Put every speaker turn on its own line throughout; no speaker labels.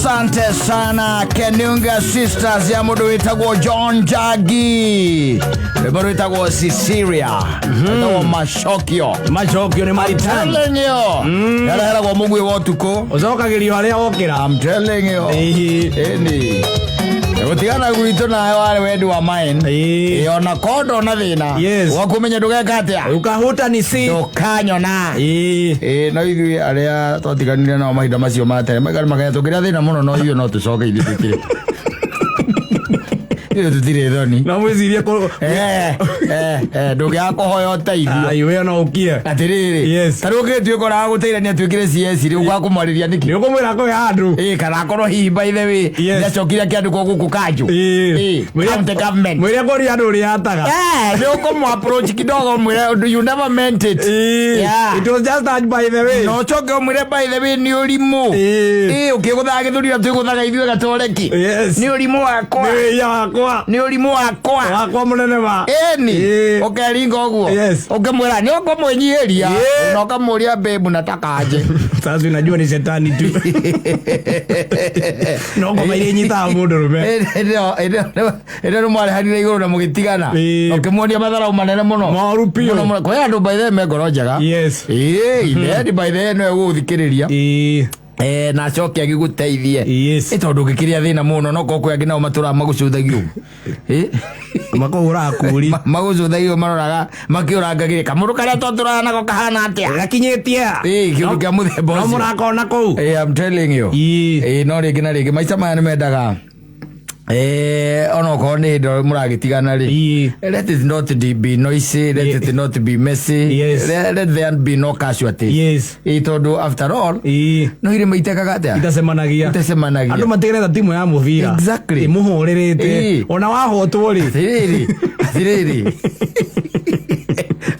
Asante sana Kenunga Sisters ya mũndũ wĩtagwo John Njagi, rwĩmbo rwĩtagwo Cecilia, rwĩtagwo Macokio.
Macokio nĩ maritani.
Telling you, yareheragwo mũguĩ wa ũtukũ.
Ũcokagĩrio harĩa wokĩra.
I'm telling you. Ĩni gũtigana gwitũ nawe warĩ wendi wa mine. Ĩ, ona kondo na thĩna wakũmenya ndũgeka atĩa.
Ukahuta ni si.
Ndũkanyona. Ĩ, no ithuĩ arĩa twatiganire nao mahinda macio ma tene maikara makaya tũkĩrĩa thĩna mũno, no ithuĩ no tũcoke, ithuĩ tũtirĩ, ithuĩ tũtirĩ thoni.
No mwĩcirie kũ.
Ndũngĩaga kũhoya ũteithio.
Ai, we no ũkie.
Atĩrĩrĩ, ta rĩu ũngĩtuĩka ũragũteithania atuĩkire CS rĩ, ũkaga kũmwarĩria nĩkĩ?
Nĩ ũkũmwĩra kũhe handũ.
Ĩ, kana akorwo hihi by the way nĩacokire akĩandĩkwo gũkũ kanjũ. Ĩ, county government.
Mwĩre kũrĩ andũ ũrĩa ataga.
Nĩ ũkũmũ approach kidogo mwĩre you never meant it.
It was just that, by the way.
Na ũcoke ũmwĩre by the way nĩ ũrimũ. Ĩ, ũkĩgũthaga gĩthũri na twĩgũthaga ithuĩ gatoreki. Nĩ ũrimũ wakwa.
Nĩ wĩia wakwa.
Nĩ ũrimũ wakwa.
Wakwa mũnene wa.
Ĩni. Ũkeringa ũguo. Ũkĩmwĩra nĩ ũkũmwĩnyihĩria na ũkamũria, "Babe, nataka aje?"
Sasa unajua ni shetani tu. No ngoma iria inyitaga mũndũ rũme.
Ĩrĩa nĩ mwarehanire igũrũ na mũgĩtigana. Ũkĩmuonia matharau manene mũno.
Moru biũ.
Mũno mũno. Kwĩ andũ by the way me ngoro njega. Ĩĩ, ithe by the way nĩwe gũgũthikĩrĩria. Na acoke agĩgũteithie. Ĩ, tondũ ũngĩkĩrĩa thĩna mũno no korwo kwĩ angĩ nao matũraga magũcũthagia ũguo. Ĩ?
Makũhũraga kũri.
Magũcũthagia maroraga makĩũrangagĩrĩ kamũndũ karĩa twatũraga nako kahana atĩa.
Gakinyĩtie.
Ĩ, kĩũndũ kĩa mũthemba
No
ũcio.
mũrakona kũu.
Ĩ, I'm telling you. Ĩ, no rĩngĩ na rĩngĩ maica maya nĩ mendaga onokorwo nĩ hĩndĩ mũragĩtigana rĩ, let it not be noisy, let it not be messy. Let there be no casualties. Ĩ, tondũ after all no irĩma itekaga atĩa?
Itacemanagia.
Itacemanagia.
Andũ matigere ta timu ya mũbira. Ĩmũhũrĩrĩte. Ona wahotwo rĩ.
Atĩrĩrĩ, atĩrĩrĩ,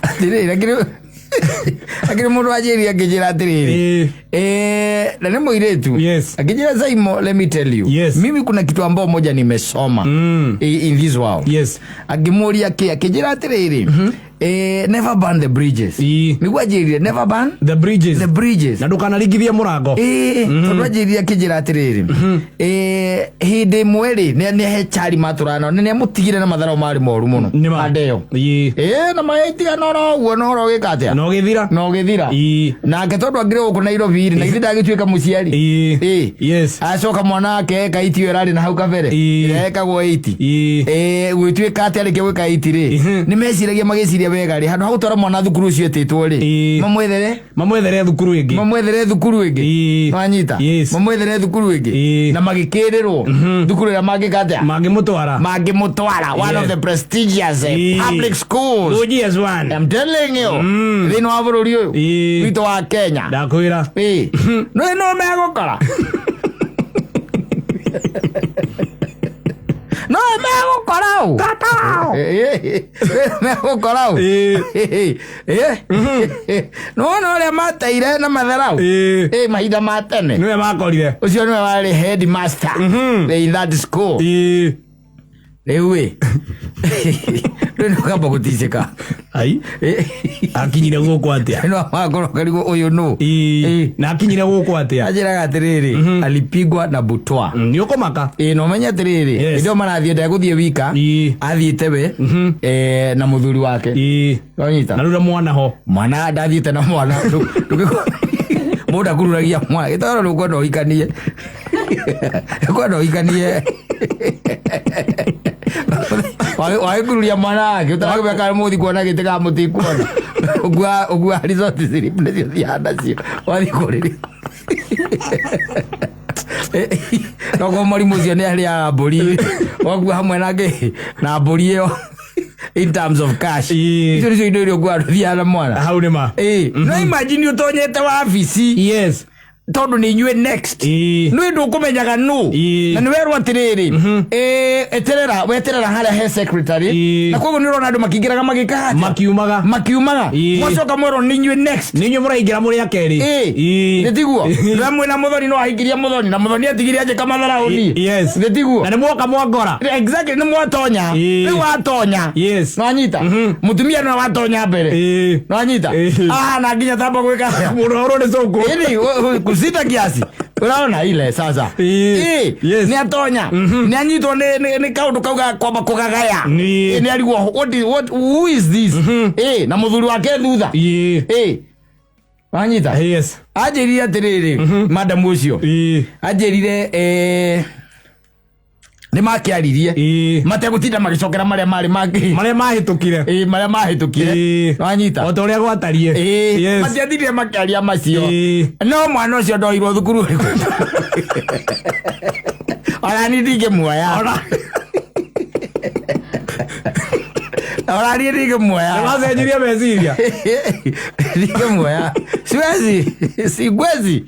atĩrĩrĩ, akĩrĩ mũndũ wanjĩrire akĩnjĩra atĩrĩrĩ, na nĩ mũirĩtu, akĩnjĩra, "Zaimo, let me tell you, mimi kuna kitu ambao moja nimesoma in this world." Akĩmũria kĩ, akĩnjĩra atĩrĩrĩ, "Never burn the bridges." Nĩguo anjĩrire, "Never burn
the bridges."
The bridges.
Na ndũkanaringithie mũrango.
Ĩĩ, tondũ anjĩrire akĩnjĩra atĩrĩrĩ, hĩndĩ ĩmwe rĩ, nĩ he chari matũraga nao, nĩ amũtigire na matharau marĩ moru mũno.
Nĩ ma.
Andeo. Ĩĩ, na magĩtigana oro ũguo na ũhoro ũgĩka atĩa?
Na ũgĩthira.
Na ũgĩthira. Nake tondũ angĩrĩ gũkũ Nairobi rĩ, na ithe ndagĩtuĩka mũciari. Ĩĩ. Acoka mwana wake eka iti ĩyo ĩrarĩ na hau kabere. Ĩrĩa ĩkagwo 80. Ĩĩ, gwĩtuĩka atĩ arĩkia gwĩka 80 rĩ, nĩ meciragia magĩciria wega rĩ, handũ ha gũtwara mwana thukuru ũcio etĩtwo rĩ, mamwethere
Mamwethere thukuru ĩngĩ.
Mamwethere thukuru ĩngĩ. Nwanyita?
Yes.
Mamwethere thukuru ĩngĩ. Na magĩkĩrĩrwo thukuru ĩrĩa mangĩka atĩa?
Mangĩmũtwara.
Mangĩmũtwara, one of the prestigious public schools.
Gorgeous one.
I'm telling you, thĩinĩ wa bũrũri ũyũ witũ wa Kenya.
Ndakwĩra.
Ĩĩ, no no megũkora, no megũkora ũ, megũkora ũ. Nĩwona ũrĩa mateire na matharau? Ĩ, mahinda ma tene.
Nĩwe makorire.
Ũcio nĩwe warĩ headmaster in that school. Rĩu ĩ, rĩu nĩ ũkamba gũticĩka.
Ai, akinyire gũkũ atĩa?
No wakorwo karigwo ũyũ nũ.
Na akinyire gũkũ atĩa?
Anjĩraga atĩrĩrĩ, alipigwa na butwa.
Nĩ ũkũmaka.
Ĩ, na ũmenye atĩrĩrĩ, hĩndĩ ĩyo marathiĩ ndegũthiĩ wika. Athiĩte we na mũthuri wake. Wanyita?
Na rĩu na mwana ho.
Mwana ndathiĩte na mwana. Mũndũ akururagia mwana gĩtoro nĩ ũkwenda ũhikanie, ũkwenda ũhikanie, wagĩkururia mwana wake ũtarakĩmenya kana mũgũthiĩ kuona gĩtĩ kana mũtikuona. Ũgua resort slip nĩcio thiaga nacio wathiĩ kũrĩrĩ nokorwo mwarimũ ũcio nĩ arĩaga mbũri, wakua hamwe na kĩ na mbũri ĩyo in terms of cash. Icio nĩcio indo iria ũkuaga ndũthiaga na mwana.
Hau nĩ ma.
Ĩĩ, no imagine ũtonyete wabici, tondũ nĩ inyuĩ next, nĩ ndũkũmenyaga nũ. Na nĩ werwo atĩrĩrĩ, eterera, weterera harĩa he secretary. Na koguo nĩ ũrona andũ makĩingĩraga magĩka atĩa?
Makiumaga.
Makiumaga. Mwacoka mwerwo nĩ inyuĩ next.
Nĩ inyuĩ mũraingĩra mũrĩ a kerĩ.
Nĩ tiguo? Rĩrĩa mwĩna mũthoni no aingĩria mũthoni na mũthoni atigire anjĩka matharau niĩ. Nĩ tiguo?
Na nĩ mwoka mwangora.
Exactly, nĩ mwatonya. Rĩu watonya, nwanyita mũtumia nĩwe watonya mbere. Nwanyita? Ah, na nginya tamba gwĩka
Mũndũ ahũrwo nĩ cũkũ.
Ĩni kusita kiasi. Unaona ile sasa.
Yes.
Nĩ atonya. Nĩ anyitwo nĩ kaũndũ kau ga kwamba kũgagaya. Nĩ arigwo what who is this? Na mũthuri wake thutha. Wanyita?
Yes.
Anjĩrire atĩrĩrĩ, madam ũcio. Anjĩrire nĩ makĩaririe. Mategũtinda magĩcokera marĩa marĩ mangĩ.
Marĩa mahĩtũkire.
Marĩa mahĩtũkire. Wanyita?
O ta ũrĩa gwatariĩ. Yes.
Matiathire makĩaria macio. No mwana ũcio ndoirwo thukuru ũrĩkũ? Ona niĩ ndingĩmuoya. Ona niĩ ndingĩmuoya.
Nĩwacenjirie meciria.
Ndingĩmuoya. Siwezi. Sigwezi.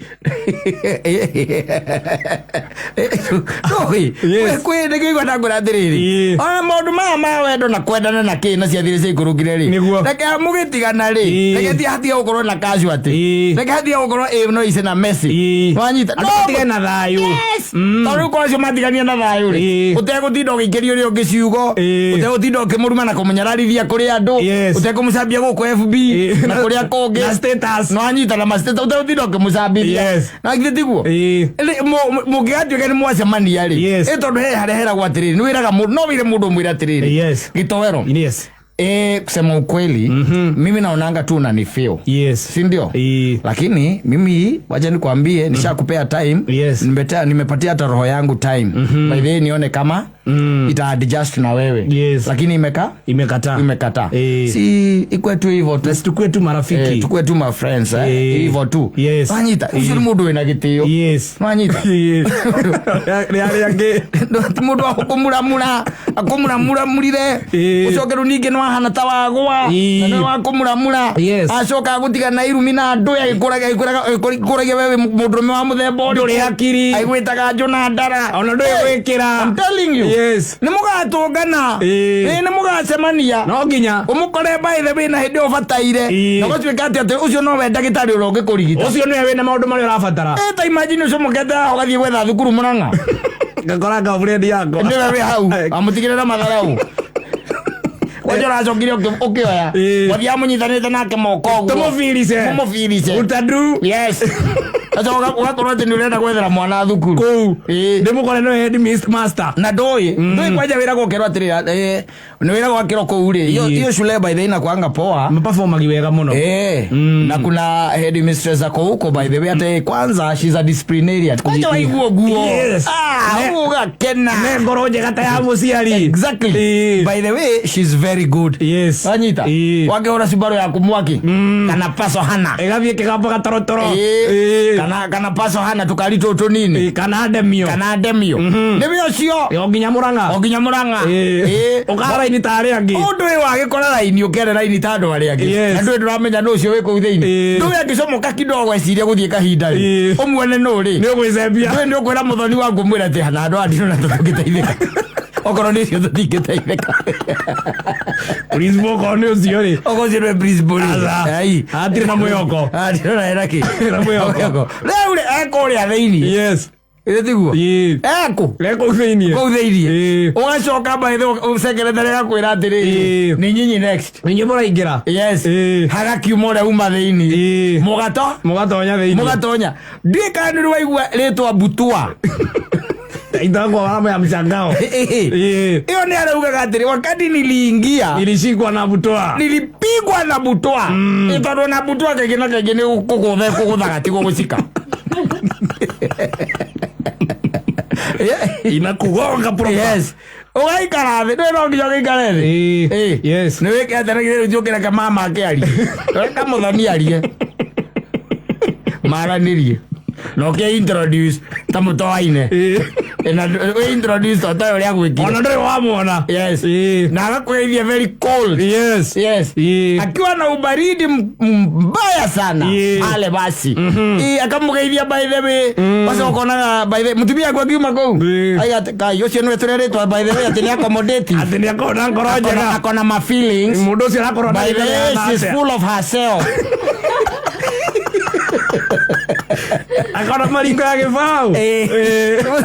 Ndũĩ.
Yes.
Kwĩ nĩkĩigua ndakwĩra atĩrĩrĩ. Ona maũndũ maya ma wendo na kwendana na kĩ na ciathire ciaikũrũkire rĩ.
Nĩguo.
Reke mũgĩtigana rĩ. Reke ti hatige gũkorwo na casualty. Reke hatige gũkorwo ĩ no ice na messy. Wanyita?
Andũ matige na thayũ.
Yes. Tondũ rĩu korwo acio matigania na thayũ rĩ. Ũtegũtinda ũgĩikĩria ũrĩa ũngĩ ciugo. Ũtegũtinda ũkĩmũruma na kũmũnyararithia kũrĩ andũ.
Yes.
Ũtekũmũcambia gũkũ FB na kũrĩa kũngĩ.
Na status.
No anyita na ma status ũtegũtinda ũkĩmũcambithia.
Yes.
Na githĩ tiguo? Mũngĩgatuĩka nĩ mwacemania rĩ.
Yes.
Tondũ he harĩa heragwo atĩrĩrĩ, nĩ wĩraga mũndũ, no wĩre mũndũ ũmwĩre atĩrĩrĩ.
Yes.
Gĩtowero.
Yes.
Kusema ukweli, mimi naonanga tu unanifeel.
Yes.
Si ndio? Lakini mimi wacha nikwambie, nishakupea time.
Yes.
Nimepatia hata roho yangu time. By the way nione kama ita adjust na wewe.
Yes.
Lakini
Imekataa.
Imekataa. Si ikue tu hivyo tu.
Na tukue tu marafiki.
Tukue tu ma friends, Hivyo tu.
Yes.
Wanyita, ucio ni mundu wina gitio.
Yes.
Wanyita.
Yes. Nĩ arĩa angĩ.
Ti mundu wa kũmuramura, akũmuramura-murire. Ũcoke rĩu ningĩ nĩwahana ta wagwa. Na nĩ wa kũmuramura.
Yes.
Acoka agũtiga na irumi na ndũĩ agĩkũragia wewe mũndũrũme wa mũthemba ũrĩkũ.
Ndũrĩ hakiri.
Aigwĩtaga njũ na ndara.
Ona ndũĩ gwĩkĩra.
I'm telling you.
Yes.
Nĩ mũgatũngana. Nĩ mũgacemania.
No nginya.
Ũmũkore by the way na hĩndĩ ĩyo ũbataire. Na ũgatuĩka atĩ ũcio nowe ndagĩtarĩ ũrĩa ũngĩkũrigita.
Ũcio nĩwe wĩna maũndũ marĩa ũrabatara.
Ta imagine ũcio mũkete haha ũgathiĩ gwetha thukuru Murang'a.
Ngakora girlfriend yakwa.
Nĩwe wĩ hau. Amũtigĩre na matharaũ. Kwanja ũracokire ũkĩoya. Wathiaga mũnyitanĩte nake moko ũguo.
Tũmũbirice.
Tũmũbirice.
Utadu.
Yes. Sasa ũgakorwo atĩ nĩ ũrenda gwethera mwana thukuru.
Kũu. Ndĩmũkore nĩwe headmaster.
Na ndũĩ. Ndũĩ kwanja wĩragwo ũkerwo atĩrĩrĩ, nĩ wĩragwo akĩrwo kũu rĩ. Hiyo shule by the way inakuanga poa.
Maperformagi wega mũno.
Na kuna headmistress ako huko by the way ate kwanza she's a disciplinarian. Kwanja waigua guo.
Yes.
Ugakena.
Ne ngoro njega ta ya mũciari.
Exactly. By the way she's very good.
Yes.
Wanyita. Wangĩhũra cibaro yaku mwaki. Kana paso hana.
Ĩgathiĩ kĩgambo gatorotoro.
Kana paso hana tukari tũtũ nini.
Kana ndemio.
Kana ndemio. Nĩ wĩ ũcio.
O nginya Murang'a.
O nginya Murang'a.
Ũkara raini ta arĩa angĩ.
Ũndũ ũyũ wagĩkora raini ũkere raini ta andũ arĩa angĩ.
Yes.
Na ndũĩ ndũramenya nũ ũcio wĩ kũu thĩinĩ. Ndũĩ angĩcomoka kidogo ecirie gũthiĩ kahinda rĩ. Ũmuone nũ rĩ.
Nĩ ũgwĩcembia.
Ndũĩ nĩ ũkwĩra mũthoni waku ũmwĩre atĩ na andũ aya ndinona tũtũngĩteithĩka. Okorwo nĩ ũcio tũtingĩteithĩka.
Principal okorwo nĩ ũcio rĩ.
Okorwo ũcio nĩwe principal rĩ.
Aca.
Ai.
Hatirĩ na mwĩhoko.
Hatirĩ na kĩ?
Na mwĩhoko.
Rĩu rĩ, ekũrĩa thĩinĩ.
Yes.
Ĩĩ tiguo? Ekũ?
Ekũ thĩinĩ.
Kũu thĩinĩ. Ũgacoka by the way, secretary agakwĩra atĩrĩrĩ, nĩ nyinyi next.
Nĩ inyuĩ mũraingĩra.
Yes. Hagakiuma ũrĩa uma thĩinĩ. Mũgato?
Mũgatonya thĩinĩ.
Mũgatonya. Ndiũĩ kana nĩ ũrĩ waigua rĩtwa Butua.
Itakuwa alama ya mshangao.
Hiyo ni araugaga atĩrĩ, wakati niliingia,
nilishikwa na butwa.
Nilipigwa na butwa. Tondũ na butwa kaingĩ na kaingĩ nĩ kũgũtha kũgũthaga ti gũgũcika.
Inakugonga proper.
Yes. Ũgaikara thĩ, ndũĩ no nginya ũgĩikare thĩ.
Yes.
Nĩ wĩke atĩa na githĩ rĩu ũkĩreke mama akĩarie. Reke mũthoni arie. Maranĩrie. Na ũkĩ introduce ta mũtoaine. Na wĩ introduce ta ũtoĩ ũrĩa gwĩkire.
Ona ndũrĩ wamwona.
Yes. Na agakũgeithia very cold.
Yes.
Yes. Akiwa na ubaridi mbaya sana. Pale basi. Akamũgeithia by the way. Basi ũkonaga by the way, mũtumia aku akiuma kũu. Aiga atĩ, Kai, ũcio nĩwe tũreretwo by the way, atĩ nĩ accommodative.
Atĩ nĩ akorwo na ngoro njega.
Akona ma feelings.
Mũndũ ũcio arakorwo na
By the way,
gĩthomo
she's
atĩa?
full of herself.
Akona maringo ya gĩbaũ.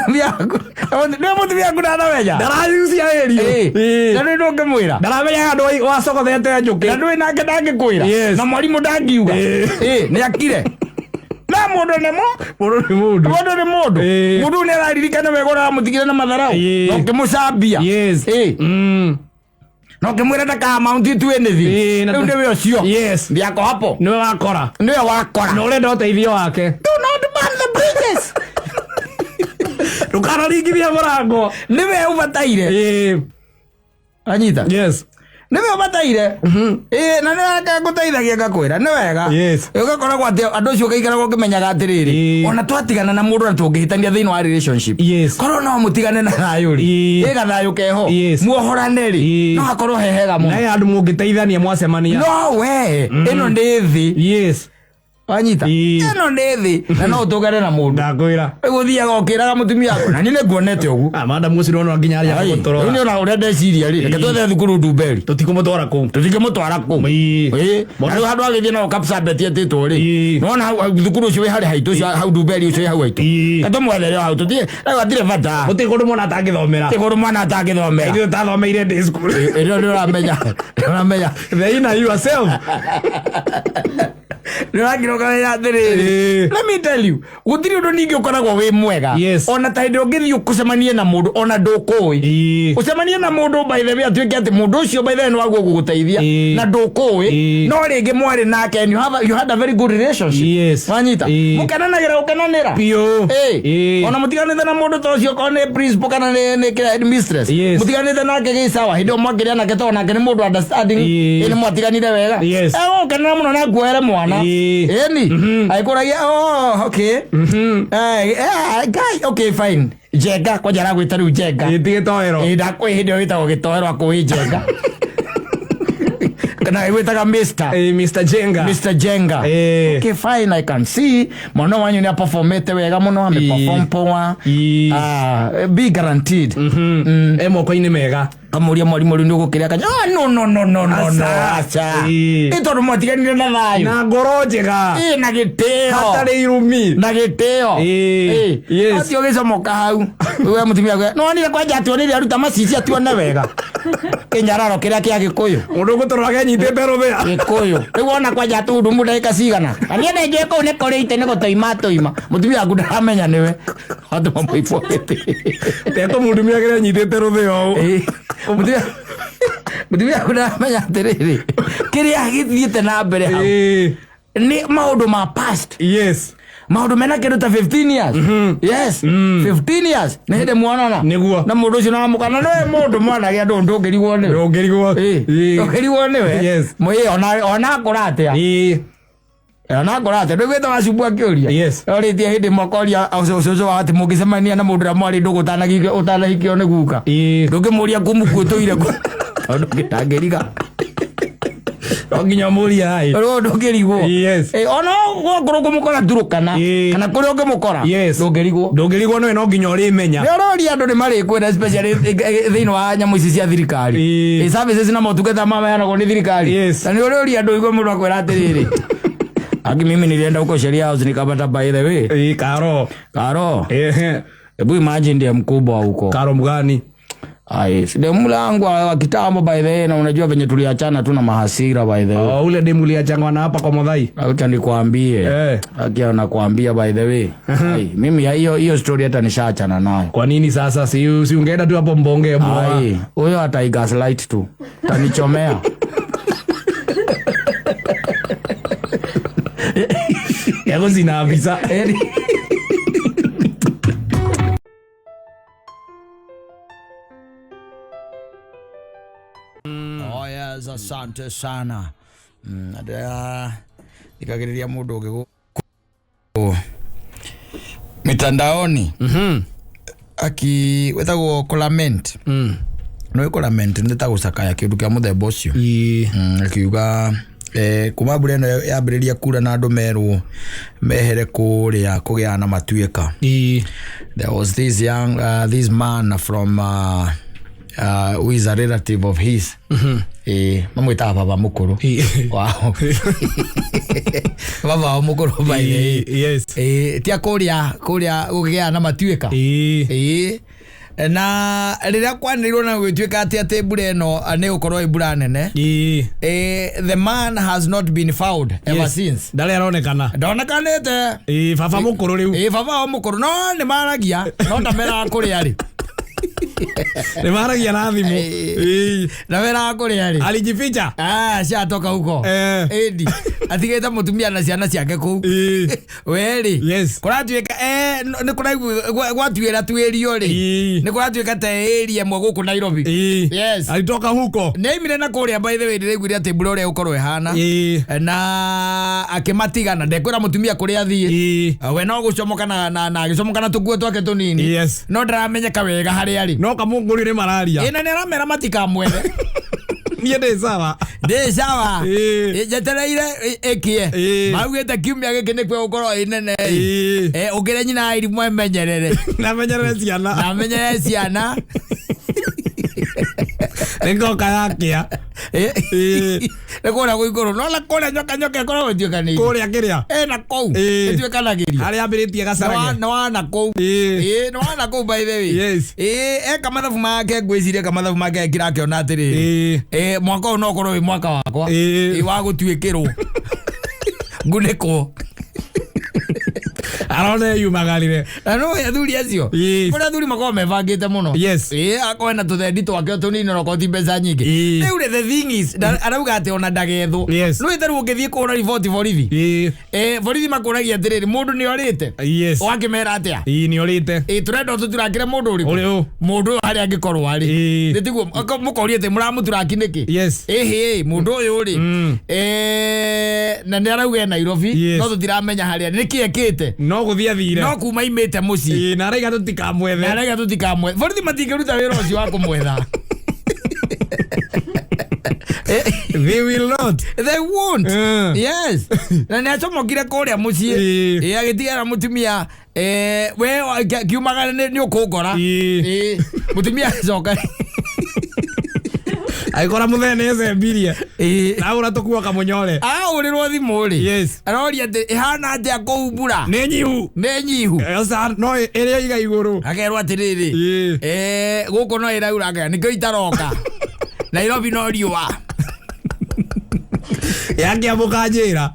Nĩwe mũtumia waku ndaramenya.
Ndaracucia ĩrio.
Na nĩ ndũngĩmwĩra.
Ndaramenya andũ wacogothete njũkĩ.
Na ndũĩ nake ndangĩkwĩra.
Yes.
Na mwarimũ ndangiuga. Nĩ akire. Na Mũndũ nĩ mũ
Mũndũ nĩ mũndũ.
Mũndũ nĩ mũndũ.
Ĩĩ.
Mũndũ nĩ araririkana wega ũrĩa wamũtigire na matharau
Ĩĩ.
na ũkĩmũcambia.
Yes.
Ĩĩ. Na ũkĩmwĩra ndaka amount to anything.
Ĩĩ, na
Rĩu nĩwe ũcio.
Yes.
Ndiako hapo.
Nĩwe wakora.
Nĩwe wakora.
Na ũrenda ũteithio wake.
Do not burn the bridges.
Ndũkanaringithie mũrango.
Nĩwe ũbataire.
Ĩĩ.
Anyita.
Yes.
Nĩwe ũbataire. Ĩĩ, na nĩ ngũteithagia ngakwĩra nĩ wega.
Yes.
Ũgakoragwo atĩ andũ acio ũgaikaragwo ũkĩmenyaga atĩrĩrĩ,
Ĩĩ.
ona twatigana na mũndũ na tũngĩhĩtania thĩinĩ wa relationship,
Yes.
korwo no mũtigane na thayũ rĩ,
Ĩĩ.
ĩ gathayũ keho,
Yes.
muohorane rĩ,
Ĩĩ.
no hakorwo he hega
Na
mũno.
he handũ mũngĩteithania mwacemania.
No we ĩno nĩ thĩ.
Yes.
Wanyita.
Ĩĩ.
Ĩno nĩ thĩ na no ũtũngane na mũndũ.
Ndakwĩra.
Rĩu ũthiaga ũkĩraga mũtumia waku na niĩ nĩ nguonete ũguo.
Ah, madam ũcio ndona nginya arĩa
Ai, rĩu
gũtũrora.
nĩ ona ũrĩa ndeciria rĩ, reke twethe thukuru Ndumberi.
Tũtikũmũtwara kũu.
Tũtingĩmũtwara kũu.
Ĩĩ.
Ĩĩ. Na rĩu handũ agĩthiĩ no Kapsabet etĩtwo rĩ,
Ĩĩ.
nĩwona hau thukuru ũcio wĩ harĩ haitũ ũcio hau Ndumberi ũcio wĩ hau haitũ.
Ĩĩ.
Reke tũmwethere o hau tũthiĩ rĩu hatirĩ bata.
Gũtirĩ kũndũ mwana atangĩthomera.
Ti kũndũ mwana atangĩthomera.
Ithuĩ tũtathomeire day school.
Ĩĩ, rĩu nĩũramenya nĩũramenya
The inner yourself.
nĩũrakira ũkamenya atĩrĩrĩ,
Ĩĩ.
let me tell you, gũtirĩ ũndũ ningĩ ũkoragwo wĩ mwega
Yes.
ona ta hĩndĩ ũngĩthiĩ ũcemanie na mũndũ ona ndũkũĩ,
Ĩĩ.
ũcemanie na mũndũ by the way atuĩke atĩ mũndũ ũcio by the way nĩ waguo gũgũteithia
Ĩĩ.
na ndũkũĩ,
Ĩĩ.
no rĩngĩ mwarĩ nake and you had a very good relationship.
Yes.
Wanyita.
Ĩĩ.
Mũkenanagĩra gũkenanĩra.
Biũ.
Ĩĩ.
Ĩĩ.
Ona mũtiganĩte na mũndũ ta ũcio okorwo nĩ principal kana nĩ kĩrĩa headmistress,
Yes.
mũtiganĩte nake gĩ sawa, hĩndĩ ĩyo mwakĩrĩa nake tondũ nake nĩ mũndũ understanding.
Ĩĩ.
Ĩĩ, nĩ mwatiganire wega,
Yes.
egũkenera mũno na nguoere mwana.
Ĩĩ.
Ĩni agĩkũragia, oh, okay. Guy, okay, fine, Njenga kwanja aragwĩta rĩu Njenga.
Ĩĩ, ti gĩtoero.
Ĩĩ, ndakwĩ hĩndĩ ĩyo wĩtagwo gĩtoero akũĩ Njenga kana ĩgwĩtaga Mr.
Ĩĩ, Mr. Jenga.
Mr. Jenga.
Ĩĩ.
Okay, fine, I can see mwana wanyu nĩ aperformete wega mũno, ameperform poa.
Ĩĩ.
Ah, be guaranteed.
E moko-inĩ mega.
Kamũria mwarimũ rĩu nĩ ũgũkĩrĩa kanya, ah, no no no no no no.
Aca.
Aca.
Ĩĩ.
Ĩ tondũ mwatiganire na thayũ.
Na ngoro njega.
Ĩ, na gĩtĩo.
Hatarĩ irumi.
Na gĩtĩo.
Ĩĩ.
Ĩ.
Yes.
Atĩ ũgĩcomoka hau we mũtumia akwe nĩwonire kwanja atuonire aruta macici atuone wega kĩnyararo kĩrĩa kĩa gĩkũyũ.
Mũndũ ũgũtũrora enyitĩte rũthĩa.
Gĩkũyũ rĩu wona kwanja atuhudumu ndagĩka cigana na niĩ nĩnjũĩ kũu nĩ kũrĩ itĩ nĩ gũtũima tũima mũtumia waku ndaramenya nĩwe watũma mũibwo gĩtĩ.
Tekũmũndumia kĩrĩa enyitĩte rũthĩa ũũ.
Ĩĩ. Mũtumia waku ndaramenya atĩrĩrĩ kĩrĩa gĩthiĩte na mbere hau
Ĩĩ.
nĩ maũndũ ma past.
Yes.
Maũndũ mena kĩndũ ta 15 years. Yes, 15 years nĩ hĩndĩ muonana
Nĩguo.
na mũndũ ũcio namũkana nĩwe mũndũ mwanage andũ ndũngĩrigwo nĩwe.
Ndũngĩrigwo.
Ĩĩ,
Ĩĩ.
ndũngĩrigwo nĩwe.
Yes.
Mũĩ, ona akũra atĩa.
Ĩĩ.
Ona akũra atĩa ndũiguĩte wacumbu akĩũria.
Yes.
Orĩtie hĩndĩ ĩmwe akoria ũcũcũ wa atĩ mũngĩcemania na mũndũ ũrĩa mwarĩ ndũgũ ũtanahikio nĩ guka,
Ĩĩ.
ndũngĩmũria kũmũkuĩtũire kũ tondũ ndangĩriga.
No nginya ũmũrie ai.
Rĩu ndũngĩrigwo.
Yes.
Ĩ, ona gwakorwo ũkũmũkora Turukana
Ĩĩ.
kana kũrĩa ũngĩmũkora,
Yes.
ndũngĩrigwo.
Ndũngĩrigwo nĩwe no nginya ũrĩmenya.
Nĩ ũroria andũ nĩ marĩkwenda especially thĩinĩ wa nyamũ ici cia thirikari.
Ĩĩ.
Ĩ, services na motungata maheanagwo nĩ thirikari.
Yes.
Na nĩ ũrĩũria andũ ũigue mũndũ akwĩra atĩrĩrĩ, aki mimi nilienda huko Sheria House nikapata, by the way,
Ĩĩ, Karo.
Karo.
Ehe.
Hebu imagine ndiye mkubwa huko.
Karo mgani?
Ai, si demu langu wa kitambo by the way, na unajua venye tuliachana tu na mahasira by the way.
Oh, ule demu uliachangwa na hapa kwa Muthai.
Acha nikwambie.
Eh.
Akia nakwambia by the way. Ai, mimi ya hiyo hiyo story hata nishaachana nayo.
Kwa nini sasa si ungeenda tu hapo mbonge mwa.
Ai, huyo hata gaslight tu. Tanichomea.
Yako zina afisa.
Oh yes, asante sana. Nikagiriria mundu ungi mitandaoni aki wetagwo kulament. No kulament nĩ ta gũcakaya kĩndũ kĩa mũthemba ũcio.
Ĩĩ.
Akiuga kuma mbura ĩno yambĩrĩria kura na andũ merwo mehere kũrĩa kũgĩa na matuĩka.
Ĩĩ.
There was this young this man from who is a relative of his. Mamwĩtaga baba mũkũrũ.
Ĩĩ.
Wow. Baba wao mũkũrũ by the way.
Yes.
Tia kũrĩa kũrĩa gũkĩgĩa na matuĩka.
Ĩĩ.
Ĩĩ. Na rĩrĩa kwanĩrĩirwo na gũgĩtuĩka atĩ mbura ĩno nĩ gũkorwo ĩ mbura nene, the man has not been found ever since.
Ndarĩ aronekana.
Ndonekanĩte.
Ĩĩ, baba mũkũrũ rĩu.
Ĩ, baba wao mũkũrũ, no nĩ maragia, no ndameraga kũrĩa arĩ.
Nĩ maragia na thimũ.
Ndameraga kũrĩa arĩ.
Alijificha.
Ah, ashatoka huko. Ĩndi atigĩte mũtumia na ciana ciake kũu. Werĩ kũratuĩka nĩ kũraigua gwatuĩra tuĩrio rĩ, nĩ kũratuĩka ta area ĩmwe gũkũ Nairobi. Yes.
Alitoka huko.
Nĩ aimire na kũrĩa, by the way, ndĩraiguire atĩ mbura ũrĩa ĩgũkorwo ĩhana, na akĩmatigana, ndekwĩra mũtumia kũrĩa athiĩ. We no gũcomoka na agĩcomoka na tũkuo twake tũnini. No ndaramenyeka wega harĩa arĩ.
No kamũngũri nĩ mararia.
Ĩ, na nĩ aramera matikamwethe.
Niĩ ndĩ sawa.
Ndĩ sawa. Ĩ, njetereire ĩkie. Maugĩte kiumia gĩkĩ nĩkuo gũkorwo ĩ nene. Ũkĩre nyina airimũ emenyerere.
Na menyerere ciana.
Na amenyerere ciana.
Nĩ ngoka yakĩa.
Nĩ kũrĩa gwĩ igũrũ, no na kũrĩa nyoka ĩkoragwo ĩtuĩkanĩirie.
Kũrĩa kĩrĩa?
Na kũu. Ĩtuĩkanagĩria.
Harĩa ambĩrĩtie gacarage.
Nĩ wana kũu. Nĩ wana kũu, by the way. Eka mathabu make, ngwĩciria eka mathabu make ekira akĩona atĩrĩrĩ, mwaka ũyũ no ũkorwo wĩ mwaka wakwa. Wa gũtuĩkĩrwo ngunĩkwo.
Arona yumagarire.
Na no athuri acio, kũrĩa athuri makoragwo mebangĩte mũno. Akorwo ena tũthendi twake tũnini, onokorwo ti mbeca nyingĩ. Rĩu rĩ, the thing is, arauga atĩ ona ndagethwo. No ĩtarĩ ũngĩthiĩ kũhũra riboti borithi, borithi makũragia atĩrĩrĩ, mũndũ nĩ orĩte. Ũgakĩmera atĩa?
Ĩĩ, nĩ orĩte.
Tũrenda ũtũturakĩre mũndũ ũrĩkũ?
Ũrĩ ũ?
Mũndũ ũyũ harĩa angĩkorwo arĩ. Nĩ tiguo mũkoria atĩ mũramũturaki nĩkĩ? Ĩhĩ, mũndũ ũyũ rĩ, na nĩ arauga e Nairobi, no tũtiramenya harĩa nĩkĩ ekĩte.
No gũthiĩ athire.
No kuma imĩte mũciĩ.
Na araiga tũtikamwethe.
Na araiga tũtikamwethe. Borithi matingĩruta wĩra ũcio wa kũmwetha.
They will not.
They won't. Yes. Na nĩ acomokire kũrĩa mũciĩ. Agĩtigĩra mũtumia, we kiumaga nĩ ũkũngora. Mũtumia agĩcoka.
Agĩkora mũthee nĩ ecembirie. Ahũra tũkuo kamũnyore.
Ahũrĩrwo thimũ rĩ. Aroria atĩ ĩhana atĩa kũu mbura?
Nĩ nyihu.
Nĩ nyihu.
Oca, no ĩrĩa iga igũrũ.
Akerwo atĩrĩrĩ, gũkũ no ĩraura, nĩkĩo itaroka. Nairobi no riũa.
Yakĩamũka njĩra.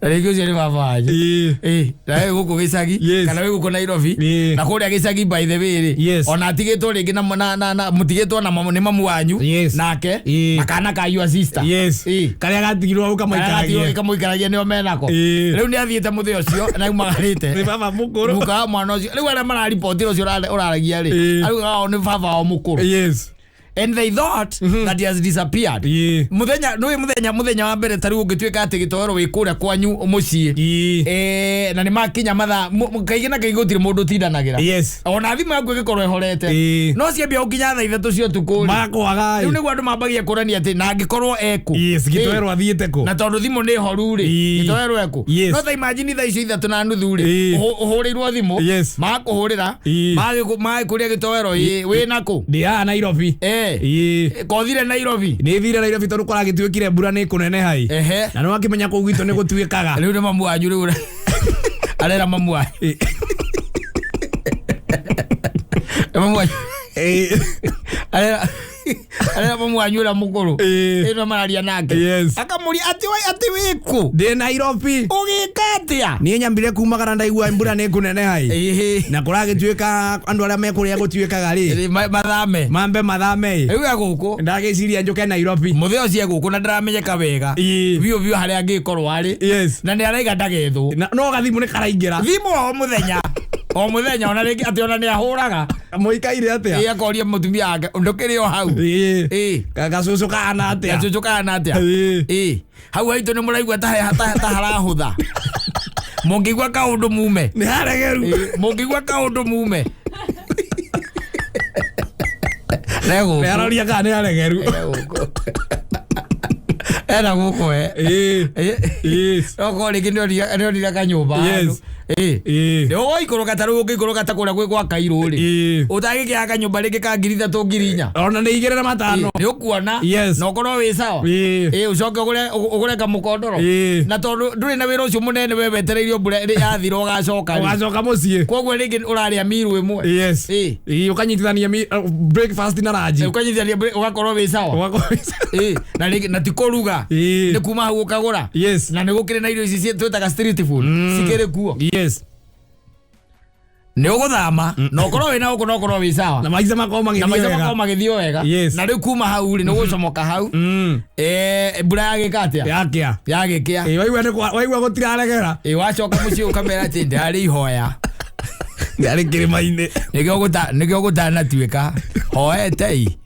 Na rĩngĩ ũcio nĩ baba wanyu. Na wĩ gũkũ gĩcagi, kana wĩ gũkũ Nairobi, na kũrĩa gĩcagi, by the way rĩ, ona atigĩtwo rĩngĩ na mũtigĩtwo na nĩ mamu wanyu, nake, na kana ka your sister.
Karĩa gatigirwo hau
Karĩa gatigirwo
kamũikaragie.
kamũikaragie nĩo menako. Rĩu nĩ athiĩte mũthĩ ũcio na aumagarĩte.
Nĩ baba mũkũrũ.
Mũka wa mwana ũcio. Rĩu arĩa mararibotire ũcio ũraragia rĩ, arauga o nĩ baba wao mũkũrũ. And they thought that he has disappeared. Muthenya nĩ muthenya wa mbere ta rĩu ũngĩtuĩka atĩ gĩtoero wĩ kũrĩa kwanyu mũciĩ. Na nĩ makinya mathaa kaingĩ na kaingĩ gũtirĩ mũndũ ũtindanagĩra. Ona thimũ yaku ĩgĩkorwo ĩhorete. No ciambia gũkinya thaa 3 cia ũtukũ rĩ.
Makwaga.
Rĩu nĩguo andũ mambagia kũrania atĩ na angĩkorwo ekũ.
Gĩtoero athiĩte kũ?
Na tondũ thimũ nĩ horu rĩ, gĩtoero ekũ. No ta imagine thaa icio 3:30 rĩ, ũhũrĩirwo thimũ, makũhũrĩra, magĩkũria gĩtoero, wĩ nakũ?
Ndĩ haha Nairobi.
Kothire Nairobi.
Nĩ thire Nairobi tondũ kũragĩtuĩkire mbura nĩ kũneneha ĩ. Na nĩ wakĩmenya kũu gwitũ nĩ gũtuĩkaga.
Rĩu nĩ mamu wanyu rĩu. Arera mamu wanyu. Nĩ mamu wanyu. Arera mamu wanyu ũrĩa mũkũrũ. Ĩno mararia nake. Akamũria atĩ we, atĩ wĩkũ?
Ndĩ Nairobi.
Ũgĩka atĩa?
Niĩ nyambire kumagara ndaigua mbura nĩ kũneneha ĩ. Na kũragĩtuĩka andũ arĩa me kũrĩa gũtuĩkaga rĩ.
Mathame.
Mambe mathame ĩ.
Rĩu e gũkũ.
Ndagĩciria njũke Nairobi.
Mũthee ũcio e gũkũ na ndaramenyeka wega. Biũ biũ harĩa angĩkorwo arĩ. Na nĩ araiga ndagethwo.
Na no gathimũ nĩ karaingĩra.
Thimũ o mũthenya. O mũthenya ona rĩngĩ atĩ ona nĩ ahũraga.
Mũikaire atĩa?
Akoria mũtumia wake, ndũkĩrĩ o hau?
Gacũcũ kahana atĩa?
Gacũcũ kahana atĩa? Hau haitũ nĩ mũraigua ta harahũtha. Mũngĩigua kaũndũ mume.
Nĩ haregeru.
Mũngĩigua kaũndũ mume. Nĩ gũkũ.
Nĩ aroria kana nĩ haregeru.
Nĩ gũkũ. Ena gũkũ we. No korwo rĩngĩ nĩ onire kanyũmba handũ. Nĩ ũgũikũrũka ta rĩu ũngĩikũrũka ta kũrĩa gwĩ gwa Kairũ rĩ, ũtagĩkĩaga kanyũmba rĩngĩ ka 3,000 4,000.
Ona nĩ 2 na 5.
Nĩ ũkuona.
Yes.
Na ũkorwo wĩ sawa. Ũcoke ũgũre kamũkondoro. Na tondũ ndũrĩ na wĩra ũcio mũnene, we wetereirio mbura yathira ũgacoka rĩ.
Ũgacoka mũciĩ.
Koguo rĩngĩ ũrarĩa miru ĩmwe.
Yes. Ũkanyitithania breakfast na lunch.
Ũkanyitithania ũgakorwo wĩ sawa.
Ũgakorwo wĩ sawa.
Na rĩngĩ na ti kũruga. Nĩ kuma hau ũkagũra. Na nĩ gũkĩrĩ na irio ici twĩtaga street food, cikĩrĩ kuo. Nĩ ũgũthama na ũkorwo wĩna gũkũ na ũkorwo wĩ sawa.
Na maica makorwo
Na
magĩthiĩ
maica
wega.
makorwo magĩthiĩ o wega. Na rĩu kuma hau rĩ, nĩ ũgũcomoka hau. Mbura yagĩka atĩa?
Yakĩa.
Yagĩkĩa.
Waigua waigua gũtiraregera.
Wacoka mũciĩ ũkamera atĩ ndarĩ ihoya.
Ndarĩ kĩrĩma-inĩ.
Nĩkĩo gũtanatuĩka hoete i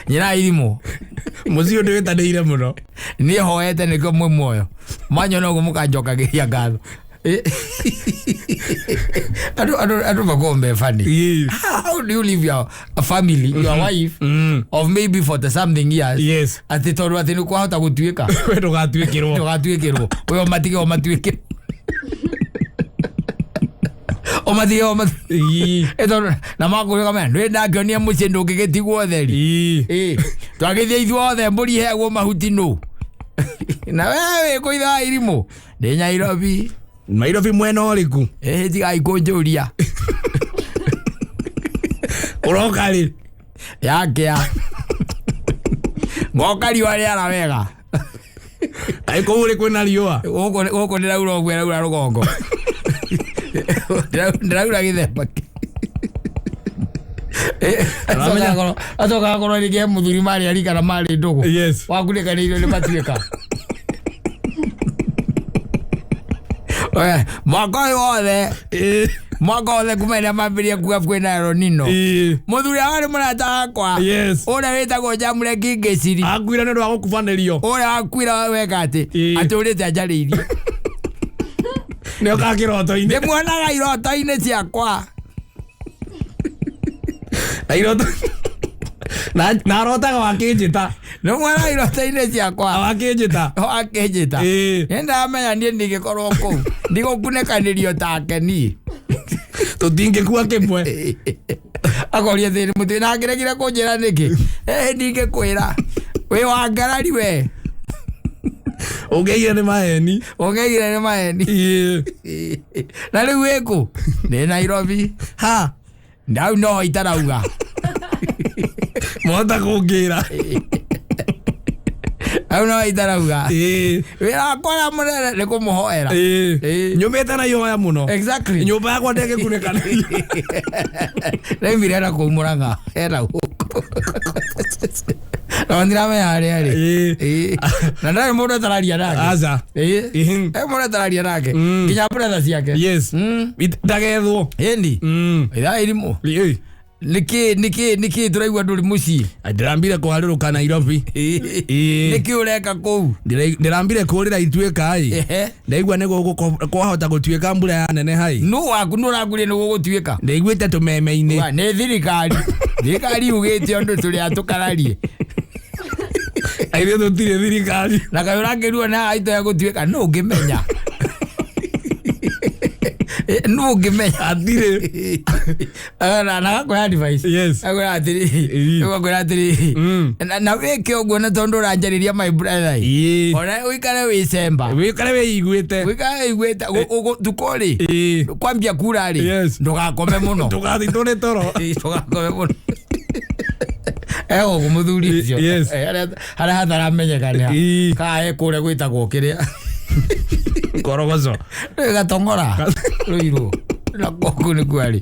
nyina irimũ.
Mũciĩ ũyũ ndĩwĩtanĩire mũno.
Niĩ hoete nĩkĩo mwĩ muoyo, mwanyona ũguo mũkanjokagĩria ngatho. Andũ makoragwo me funny. How do you leave your family, your wife of maybe 40 something years, atĩ tondũ atĩ nĩ kwahota gũtuĩka
We ndũgatuĩkĩrwo.
Ndũgatuĩkĩrwo, we ũmatige ũmatuĩkĩrwo, ũmatige tondũ na makũrĩ kamera ndwĩ ndangĩonia mũciĩ ndũngĩgĩtigwo ũtheri. Twagĩthiĩ ithuothe, mbũri iheagwo mahuti nũ na we wĩ kũ ithaa irimũ ndĩ Nairobi.
Nairobi mwena ũrĩkũ?
Tigai kũnjũria.
Ũroka rĩ?
Yakĩa ngoka riũa rĩara wega.
Kaĩ kũu ũrĩ kwĩna riũa?
Gũkũ ndĩraura ũguo, ĩraura rũgongo. Ndĩraura gĩthemba. Acoka akorwo rĩngĩ he mũthuri marĩ arika na marĩ ndũgũ. Wakunĩkanĩirio nĩ matuĩka. Mwaka ũyũ wothe, mwaka wothe kuma ĩrĩa mambĩrĩria kuga kwĩna El Nino, mũthuri warĩ mũrata wakwa, ũrĩa wĩtagwo Jamũreki Ngĩciri,
Akuire nĩ ũndũ wa gũkubanĩrio.
Ũrĩa wakuire weka atĩ atũrĩte anjarĩirie.
Nĩ okaga kĩroto-inĩ.
Ndĩmuonaga iroto-inĩ ciakwa.
Na iroto na arotaga wakĩnjĩta.
Nĩmuonaga iroto-inĩ ciakwa.
Wakĩnjĩta.
Wakĩnjĩta. Nĩ ndamenya niĩ ndingĩkorwo kũu ndigũkunĩkanĩrio take niĩ.
Tũtingĩkua kĩmwe.
Akoria thĩni mũtĩ na angĩregire kũnjĩra nĩkĩ. Ndingĩkwĩra wĩ wa ngarari we.
Ũngĩaigire nĩ maheni.
Ũngĩaigire nĩ maheni. Na rĩu wĩkũ? Nĩ Nairobi.
Ha.
Ndau no itarauga.
Mwahota kũngĩra.
Hau no itarauga. Wĩra wakwa ũrĩa mũnene nĩ kũmũhoera.
Nyũmĩte na ihoya mũno. Nyũmba yakwa ndĩngĩkunĩkanĩrio.
Ndaimire ena kũu Mũrang'a, ena gũkũ. Na ndiramenya harĩa arĩ. Na ndarĩ mũndũ atararia nake.
Aca.
He mũndũ atararia nake. Nginya brother ciake.
Ndagethwo.
Ĩni. Ithaa irimũ. Nĩkĩ tũraigua ndũrĩ mũciĩ?
Ndĩrambire kũharũrũka Nairobi.
Nĩkĩ ũreka kũu?
Ndĩrambire kũrĩra ituĩka ĩ. Ndaigua nĩ gũkũ kwahota gũtuĩka mbura ya nene hai.
Nũ waku nũ ũrakuire nĩ gũgũtuĩka?
Ndaiguĩte tũmeme-inĩ.
Wa, nĩ thirikari. Thirikari yugĩte ũndũ tũrĩ atũkararie.
Aithuĩ tũtirĩ thirikari.
Na kaĩ ũrakĩrua na aitũ ya gũtuĩka nũ ũngĩmenya? Nũ ũngĩmenya?
Hatirĩ.
Na gakũhe advice. Akwĩra atĩrĩ, akwĩra atĩrĩ, na wĩke ũguo na tondũ ũranjarĩria my brother. Ona ũikare wĩ cemba.
Wĩikare wĩiguĩte.
Ũikare wĩiguĩte tukũ rĩ. Kwambia kura rĩ. Ndũgakome mũno.
Ndũgathitwo nĩ toro.
Ndũgakome mũno. Egũkũ mũthuri ũcio. Harĩa hataramenyeka nĩ ha. Kana e kũrĩa gwĩtagwo kĩrĩa.
Korogoco.
Rĩu gatong'ora. Rũirũ. Na kũu nĩkuo arĩ.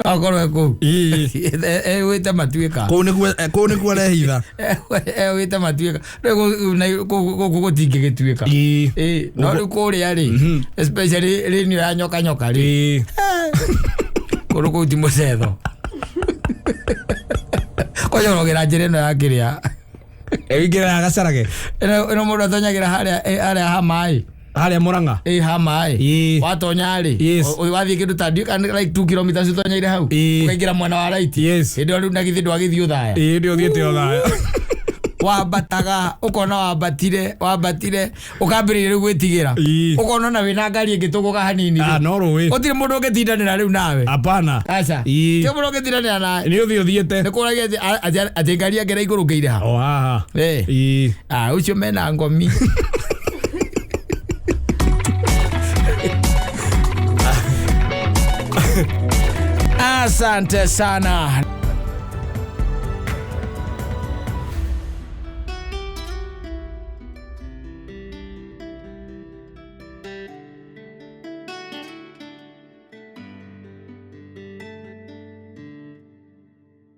Akorwo e kũu. Egwĩte matuĩka.
Kũu nĩkuo arehitha.
Egwĩte matuĩka. Rĩu gũkũ gũtingĩgĩtuĩka. No rĩu kũrĩa rĩ, especially rĩnio ya nyoka nyoka rĩ. Kũndũ kũu ti mũcetho. Kwanyorogera njĩra ĩno ya kĩrĩa.
Ĩingĩra ya gacarage.
Ĩno mũndũ atonyagĩra harĩa ha maĩ.
Harĩa Mũrang'a.
Ha maĩ. Watonya rĩ, wathiĩ kĩndũ ta ndiũĩ kana like 2 kilometers ũtonyeire hau. Ũkaingĩra mwena wa right. Hĩndĩ ĩyo rĩu na githĩ ndwagĩthiĩ Othaya.
Hĩndĩ ĩyo ũthiĩte Othaya.
Wambataga ũkona wambatire wambatire ũkambĩrĩria rĩu gwĩtigĩra. Ũkona ona wĩna ngari ĩngĩtũgũga hanini.
Ah, no rũĩ.
Gũtirĩ mũndũ ũngĩtindanĩra rĩu nawe.
Hapana.
Aca. Ti mũndũ ũngĩtindanĩra nawe.
Nĩ ũthiĩ ũthiĩte.
Nĩ kũragia atĩ ngari yake ĩraigũrũkĩire ha.
O haha.
Ah, ũcio mena ngomi. Asante sana.